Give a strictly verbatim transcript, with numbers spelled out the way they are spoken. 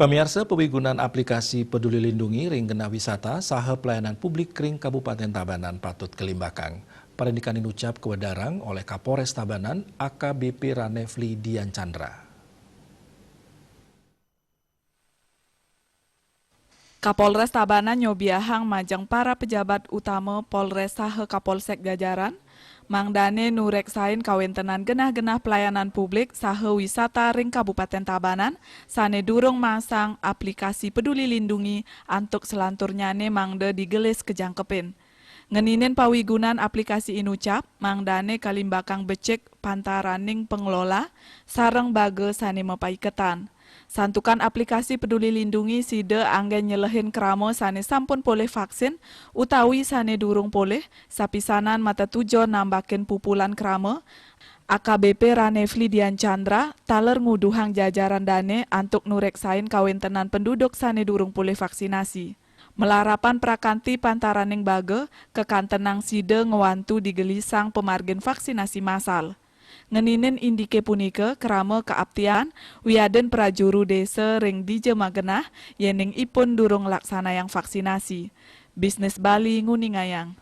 Pamiarsa, pawigunan aplikasi Peduli Lindungi ring genah wisata saha pelayanan publik ring Kabupaten Tabanan patut kalimbakang. Parindikan inucap kawedarang olih Kapolres Tabanan, A K B P Ranefli Dian Chandra. Kapolres Tabanan nyobiahang majeng para pejabat utama Polres saha Kapolsek jajaran, mangdane nureksain kawentenan genah-genah pelayanan publik saha wisata ring Kabupaten Tabanan sane durung masang aplikasi Peduli Lindungi antuk selanturnyane mangda digelis kajangkepin. Ngeninin pawigunan aplikasi inucap, mangdane kalimbakang becik pantaraning pengelola sareng baga sane mapaiketan. Santukan aplikasi Peduli Lindungi sida anggen nyelehin krama sane sampun polih vaksin utawi sane durung polih, sapisanan matetujon nambakin pupulan krama, A K B P Ranefli Dian Chandra taler nguduhang jajaran dane antuk nureksain kawentenan penduduk sane durung polih vaksinasi. Malarapan prakanti pantaraning baga, kakantenang sida ngwantu digelisang pamargin vaksinasi massal. Ngeninin indike punika krama kaaptian wiadin prajuru desa ring dija magenah yening ipun durung nglaksanayang vaksinasi. Bisnis Bali nguningayang.